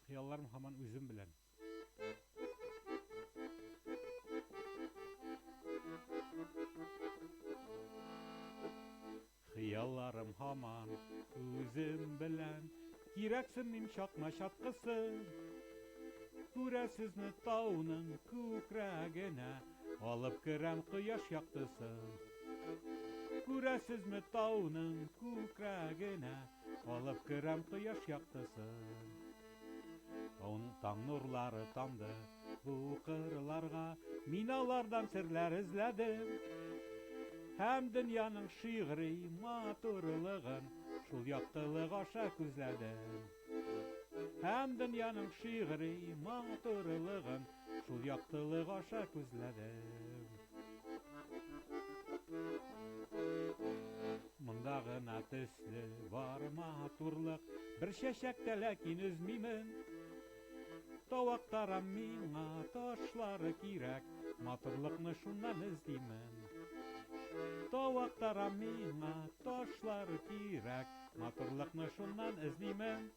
Хыялларым һаман үзем белән. Хыялларым һаман үзем белән, Кирәксенмим чакма чаткысын. Күрәсезме тауның күкрәгенә Алып керәм кояш яктысын. Күрәсезме тауның күкрәгенә Алып керәм кояш яктысын. Таң нурлары тамды бу кырларга, Мин алардан серләр эзләдем. Һәм дөньяның шигъри матурлыгын Шул яктылык аша күзләдем. Һәм дөньяның шигъри матурлыгын Шул яктылык аша күзләдем. Монда гына төсле бар матурлык, Бер чәчәк тә ләкин өзмимен. Тау актарам миңа, ташлары кирәк, Матурлыкны шуннан эзлимен. Тау актарам миңа, ташлары кирәк, Матурлыкны шуннан эзлимен.